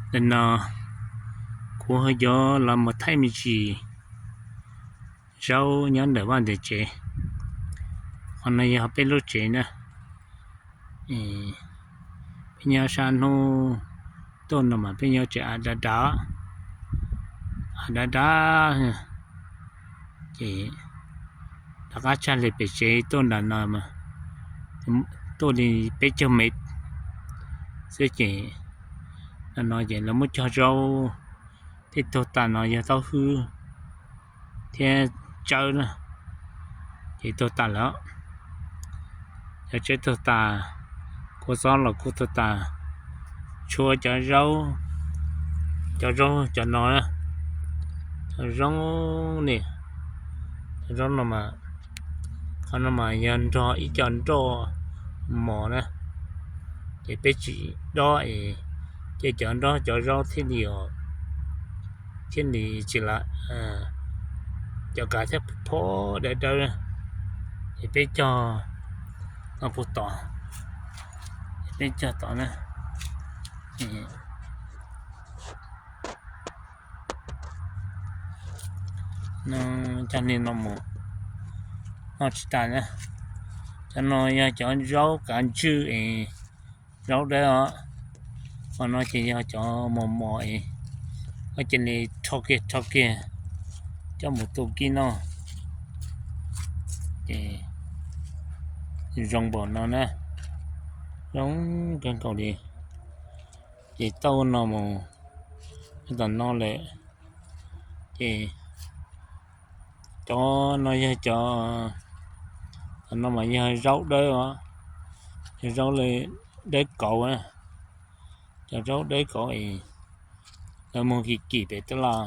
Ntawm no kuv ho yuav los mus thaij me ntsis zaub nyob ntawm vaj ntawm tsev. Qhov no yog peb lub tsev na. Peb nyob sab hnub tuaj no mas peb nyob tsev av dav dav, av dav dav. Ces rov qab tshaj li pem tsev tuaj nram no mas tuaj li peb caug mev xwb ces no ces lawv muab cog zaub thiab tuag tas no yog taub hwb thiab tsawb na, ces tuag tas lawm. Cov tsawb tuag tas, kua txob los kuj tuag tas, tshuav cov zaub, cov zaub cov no, cov zaub ne, cov zaub no mas, qhov no mas yog nrog ib co nroj mos na, ces peb tsis dob es, ces cov nroj cov zaub thiaj li, thiaj li tsis lam, cov kav thiaj phob dawb dawb, ces peb cog no puag tod, peb cog tod na. Cov niag no mus noj tsis tas na. Cov no yog cov zaub kav ntswj es zaub dawb os. Qhov no ces yog cov mos mos es, cia li rho kiag rho kiag coj mus tu kib noj. Ces zoo npaum no na, zoo kawg nkaus li. Ces tau no mus tom no lawm, ces cov no yog cov, cov no mas yog zaub dawb os, yog zaub dawb kauv, cov zaub dawb kauv es lawv muag kim kim pem tab laj,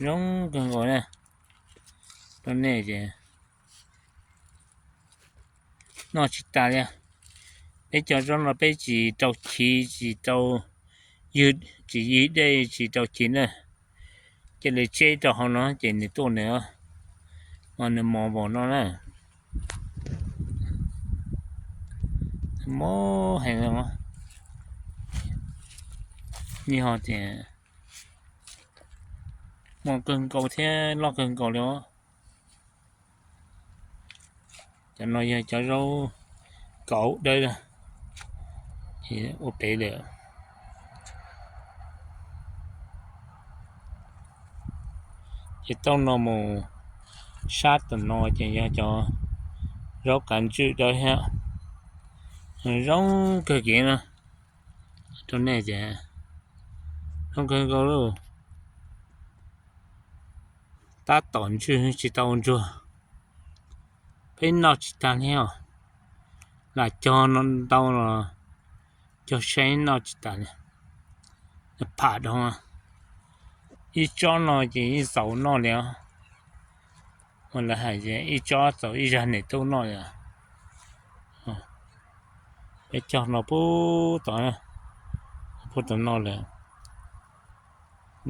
zoo kawg nkaus na. Rau nej ces noj tsis tas li. Peb cog zaub no peb tsis rau chiv, tsis rau, tsis ywg dej tsis rau chiv na, cia li tseb rau hauv no ces nws tuaj nws, mas nws mos npaum no na, mos heev. Nws ho tias mos kawg nkaus thiab loj kawg nkaus li os. Cov no yog cov zaub kauv dawb ua pem lawm. Ces tau no mus sab tom no ces yog cov zaub kav ntswj dawb thiab, zoo kawg kiag na. Rau nej ces zoo kawg nkaus li. Tab tom ntswj tsis tau ntsuag, peb noj tsis tas li os. Lam cog no ntau los cog saib noj tsis tas li. Pham doo, ib tsob no ces ib xaus noj li os. Ua lawv hais tias ib tsob txaus ib zag niam tub noj li. Peb cog no puag tod, puag tod no lawm.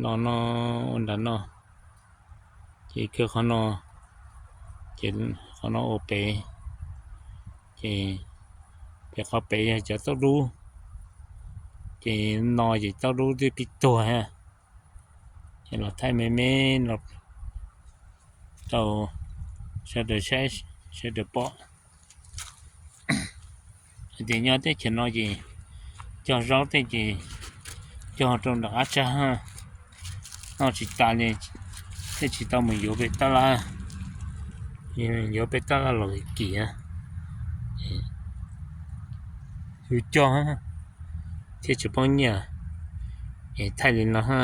No no, ua nram no, ces kawg qhov no, ces qhov no ua pem, ces pem qhov pem yog cov taub dub, ces no ces taub dub twb pib tuag thiab. Ces los thaij me me no rau sawv daws saib, sawv daws pom. Hais tias nyob teb chaws no ces cog zaub tej ces cog rau nram qab tsag, noj tsis tas li, thiaj tsis tau mus yuav pem tab laj, yuav pem tab laj los kim, yus cog thiaj tsis poob nyiaj. Es thaij li no ha.